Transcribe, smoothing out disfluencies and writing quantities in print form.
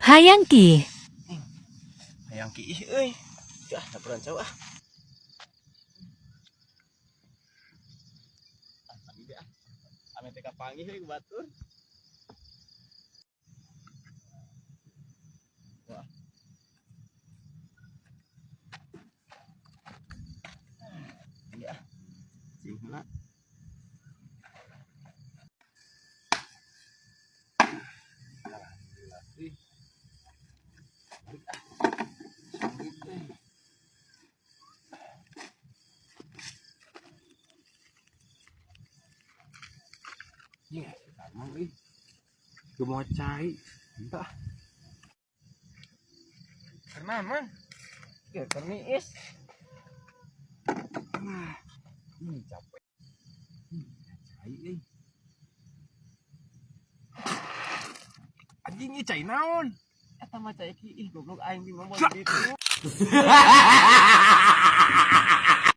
Hayang kiih. Hayang kiih euy. Ah, laporan jauh ah. Ah, panggih deh ah. Ame teh kapanggih euy ku batur. Wah. Iya ah. Cing heula. Alhamdulillah euy. Balik ah. Sangit euy. Iya, emang euy. Gemoy cai. Entah. Karena man. Ya, karena is. Ah, ini capek. Cai euy. Anjing ieu cai naon? Eta mah cai kiih goblok, aing bingung mau gitu.